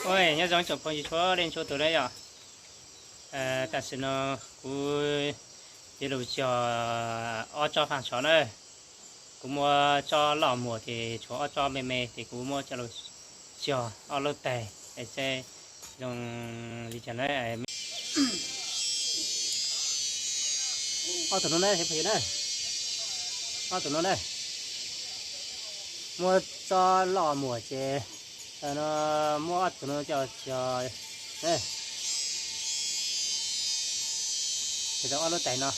Ua, nyob zoo tsoom phooj ywg txhua leej txhua tus na yom. Tam sim no kuv yuav los cog ob tsob faj ntshov na. Kuv muab tsob loj muag ces tshuav ob tsob me me ces kuv muab coj los cog ob lub tais es zoo li cas na. Ob tug no na, ob tug no na, muab tsob loj muag ces muab ob tug no coj cog, ces tau ob lub tais no.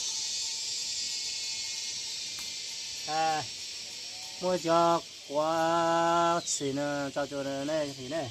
Muab cov quav txhim no tso rau ne.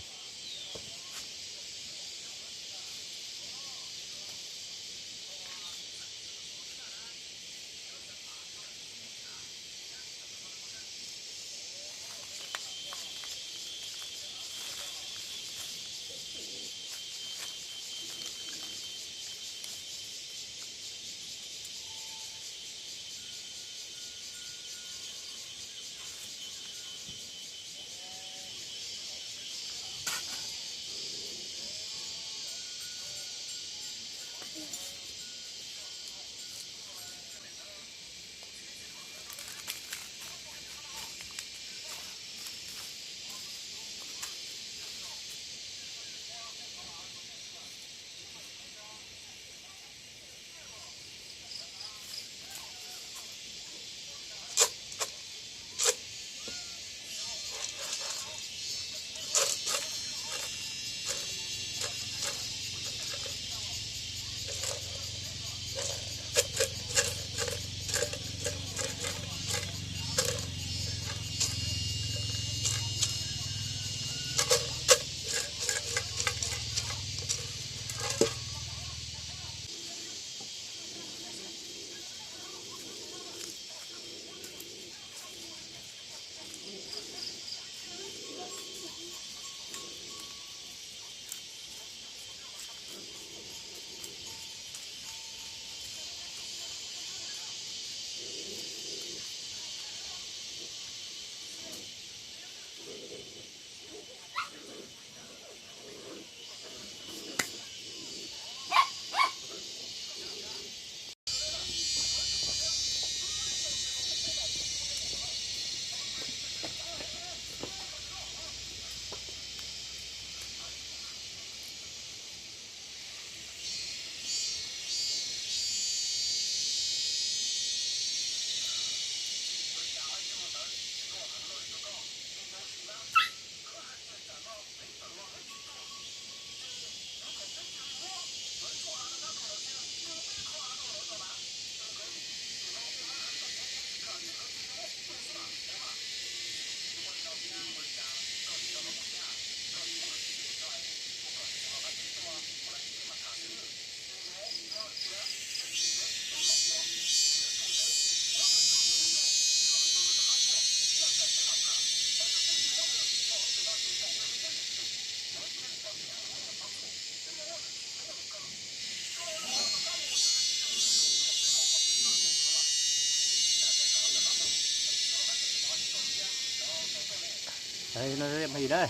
Phooj ywg na,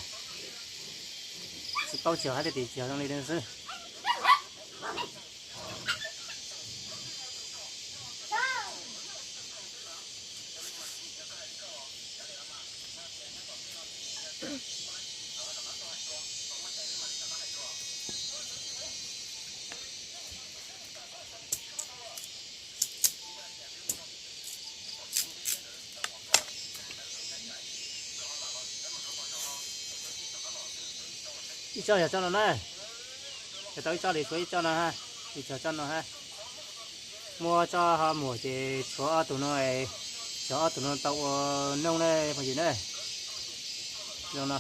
tsis paub cog hab tias cog zoo li no xwb. Ib tsob yog tsob no na, yog tau ib tsob li, tshuav ib tsob no ha, ib tsob tsob no ha. Muab tsob ho muag ces tshuav ob tug no, cog ob tug no tau ua noog na phooj ywg na. Zoo no.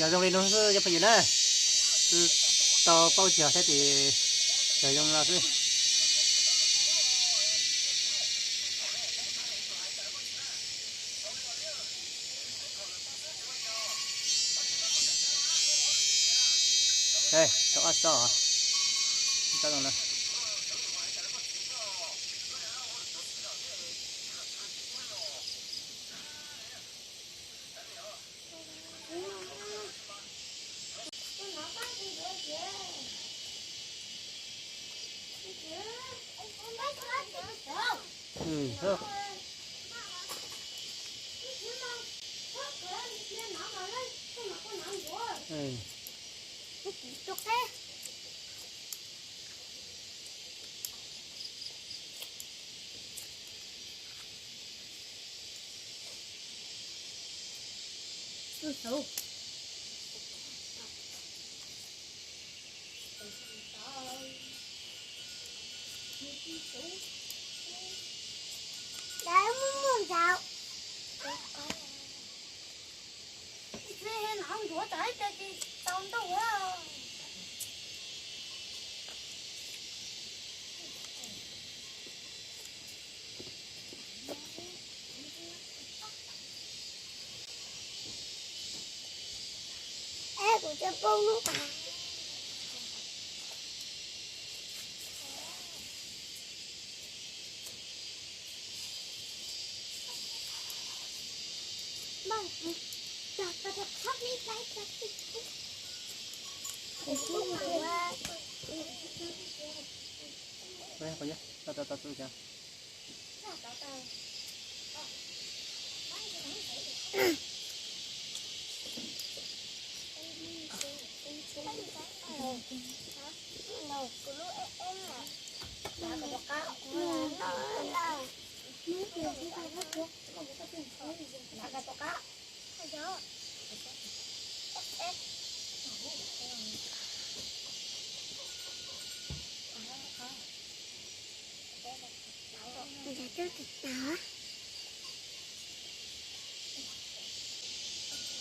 Cog zoo li no xwb cov phooj ywg na, tau paub cog thiab ces cog zoo no xwb. Tau ob tsob, tsob no.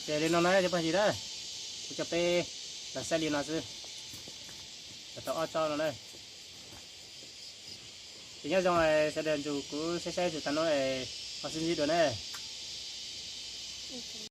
Ces li no na cov phooj ywg na, kuv coj peb los saib li no xwb, los tau ob tsob no na. Ces nyob zoo sawv daws nrog kuv saib saib txog tag no, ho sib ntsib dua na.